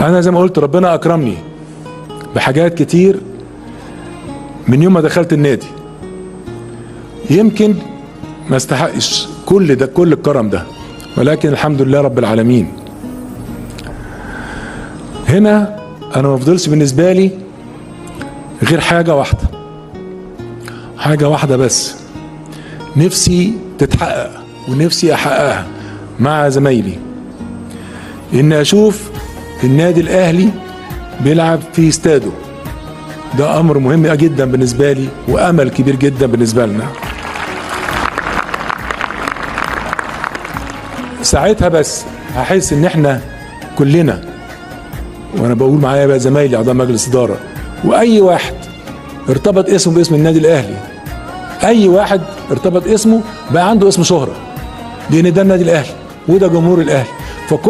انا زي ما قلت ربنا اكرمني بحاجات كتير من يوم ما دخلت النادي، يمكن ما استحقش كل ده، كل الكرم ده، ولكن الحمد لله رب العالمين. هنا انا ما فضلش بالنسبة لي غير حاجة واحدة، حاجة واحدة بس نفسي تتحقق ونفسي احققها مع زمايلي، ان اشوف النادي الاهلي بيلعب في استاده. ده امر مهم جدا بالنسبة لي وامل كبير جدا بالنسبة لنا. ساعتها بس هحس ان احنا كلنا، وانا بقول معايا بقى زمايلي اعضاء مجلس ادارة واي واحد ارتبط اسمه باسم النادي الاهلي، اي واحد ارتبط اسمه بقى عنده اسم شهره، لان ده النادي الاهلي وده جمهور الاهلي.